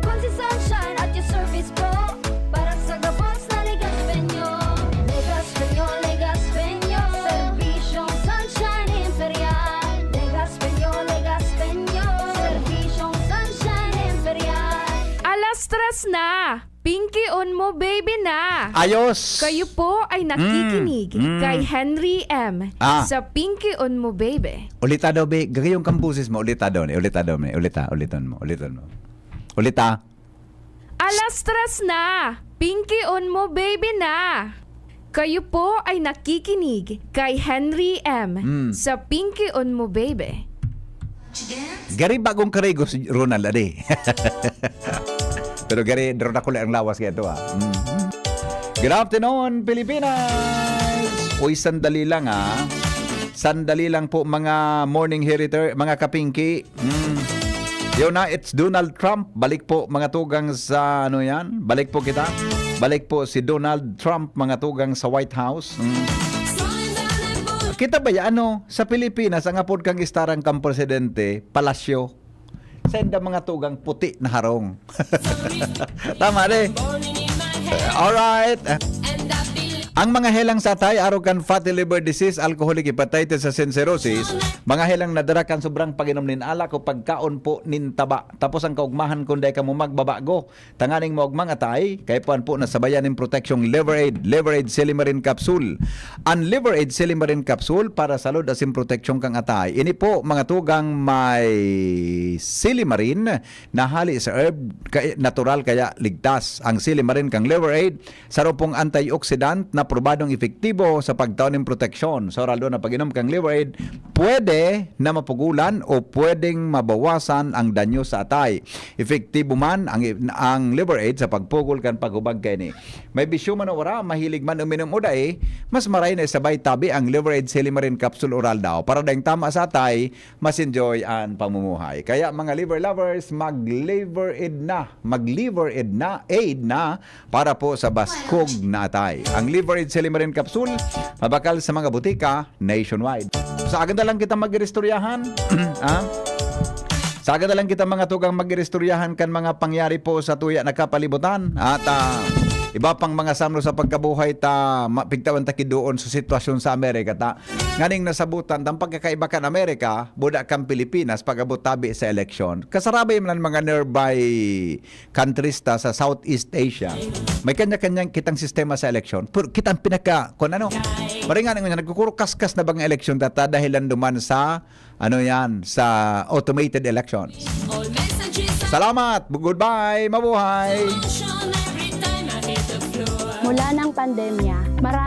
Consi Sunshine at your service po, para sa gabos na Legazpeño. Legazpeño, Legazpeño, serbisyong Sunshine Imperial. Legazpeño, Legazpeño, serbisyong Sunshine Imperial. Alas tres na! Pinky on mo, baby na! Ayos! Kayo po ay nakikinig Mm, mm. kay Henry M Ah. sa Pinky on mo, baby. Ulita daw, be. Gagayong kang boses mo. Ulita daw, ni. Ulita daw, ni. Ulita. Uliton mo. Uliton mo. Ulita. Alas tres na! Pinky on mo, baby na! Kayo po ay nakikinig kay Henry M Mm. sa Pinky on mo, baby. Gari bagong karigo si Ronald, adi. Pero gari, daro na kuli ang lawas kaya to, ah. Mm. Good afternoon, Pilipinas! Uy, sandali lang, ah. Sandali lang po, mga morning heritor, mga kapingki. Mm. Yun na, it's Donald Trump. Balik po, mga tugang sa, ano yan? Balik po kita. Balik po si Donald Trump, mga tugang sa White House. Mm. Kita ba ya, ano, sa Pilipinas, ang apod kang istarang kang presidente, palasyo? Senda mga tugang puti na harong. Tama, di? Alright. Ang mga helang sa atay, arog kan fatty liver disease, alcoholic hepatitis asin cirrhosis, mga helang nadara kan sobrang pag-inom nin alak o pagkaon po nin taba. Tapos ang kaugmahan kung dai kamo magbabago, tanganing maugmang atay, kaipuhan po na sabayan nin proteksyong Liver Aid, Liver Aid Silimarin Capsule. An Liver Aid Silimarin Capsule para salud asin proteksyon kang atay. Ini po, mga tugang, may silimarin na hali sa herb, kaya natural kaya ligtas. Ang silimarin kang Liver Aid, saro pong antioxidant na probadong epektibo sa pagtao nin proteksyon. Sa oral na pag-inom kang Liver Aid, pwede na mapugulan o pwedeng mabawasan ang danyo sa atay. Epektibo man ang, ang Liver Aid sa pagpugol kan paghubag kaini. May bisyo man o wara, mahilig man uminom o dai, mas maray na isabay tabi ang Liver Aid Silimarin Capsule Oral daw para daing tama sa atay, mas enjoy an pamumuhay. Kaya, mga liver lovers, mag-Liver Aid na. Mag-Liver Aid na, aid na para po sa baskog na atay. Ang Liver Aid Silimarin Capsule, mabakal sa mga butika nationwide. Sa akin na lang kita mag-iristoryahan. Ah? Sagad na lang kita, mga tugang, mag-iristoryahan kan mga pangyari po sa tuya na kapalibutan. At, ah, iba pang mga samno sa pagkabuhay ta ma-, pigtawan ta ki doon sa sitwasyon sa Amerika ta. Nganing nasabutan, ang pagkakaiba kan Amerika, buda kan Pilipinas, pag-abot tabi sa eleksyon. Kasarabay man ang mga nearby countries ta sa Southeast Asia. May kanya-kanyang kitang sistema sa eleksyon. Pero kitang pinaka, kung ano, maringan nga, nagkukurukaskas na bang eleksyon ta, ta dahil lang duman sa, ano yan, sa automated election. Salamat! Goodbye! Mabuhay! Mula ng pandemya, marami